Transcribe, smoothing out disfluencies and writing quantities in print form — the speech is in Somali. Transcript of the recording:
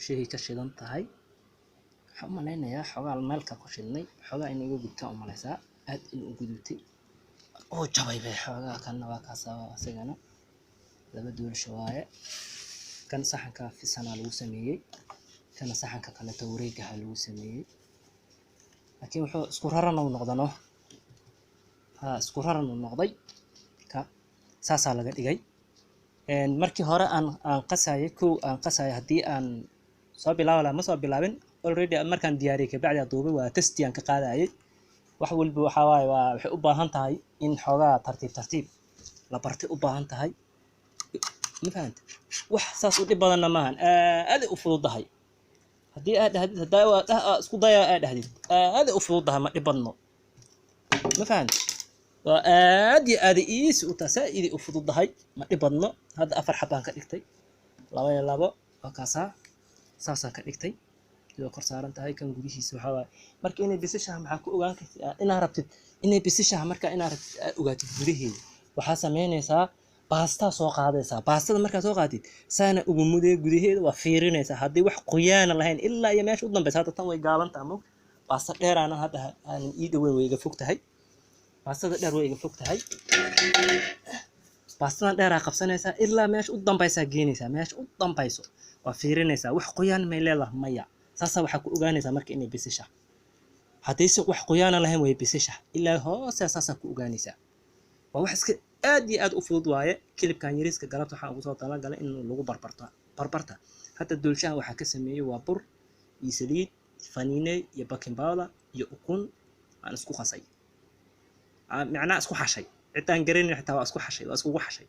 Dushahii ka shidan tahay. Waxaan u malaynayaa xoogaa meelka ku shidnay, xoogaa in iga gubtaa u malaysaa, aad in u gudubtay oo jabay bay xoogaa. Kanna waa kaasa isagana laba doolsho waaye. Kan saxanka fisanaa lagu sameeyey, kana saxanka kaleeto wareegaha lagu sameeyey, laakiin wuxuu isku raran uu noqdano, ha isku raran uu noqday. Ka saasaa laga dhigay. Markii hore aan qasayay, kow aan qasayay, haddii aan soo bilaabi lahaa, ma soo bilaabin already. Markaan diyaariyey kabacdi aan duubay, waa testi aan ka qaadayay. Wax walba waxaa waaye waa waxay u baahan tahay in xoogaa tartiib tartiib la bartay u baahan tahay, ma fahante? Wax saas u dhib badanna maahan, aaday u fududahay. Haddii aad dhahdid, haddaa waa dhah isku daya aad dhahdid, aaday u fududahay, ma dhib badno, ma fahante? Waa aad iyo aad easy u tahay, saa-iday u fududahay, ma dhib badno. Hadda 4 xabaan ka dhigtay, 2 iyo 2, waa kaasaa, saasaan ka dhigtay sidoo kor saaran tahay. Kan gudihiisa waxaa waaye marka inay bisishaha, maxaa ku ogaan kartid inaad rabtid inay bisishaha? Marka inaad rabtid aad ogaatid gudaheeda, waxaa sameynaysaa baastaa soo qaadaysaa. Baastada markaa soo qaadid, saana ugu mudee gudaheeda, waa fiirinaysaa haddii wax qoyaana lahayn ilaa iyo meesha u dambaysa. Hadda tan way gaabantaa, mog baasta dheeraana hadda aanan ii dhaweyn, way iga fog tahay. Baastada dheer way iga fog tahay. Baastadan dheeraa qabsanaysaa, ilaa meesha u dambaysaa geenaysaa. Meesha u dambayso waa fiirinaysaa, wax qoyaan may leedahay? Maya. Saasaa waxaa ku ogaanaysaa marka inay bisisha. Haddayse wax qoyaana lahayn, way bisisha ilaa hoose, saasaa ku ogaanaysaa. Waa wax iska aad iyo aad u fudud waaye. Kilibkan yariiska galabta waxaan ugu soo talagalay in lagu barbarto barbarta. Hadda doolshahan waxaa ka sameeyey waa bur iyo saliid, faniine iyo baking powder iyo ukun aan isku qasay, macnaha isku xashay. Cidaan garanayn xitaa waa isku xashay, waa iskugu xashay.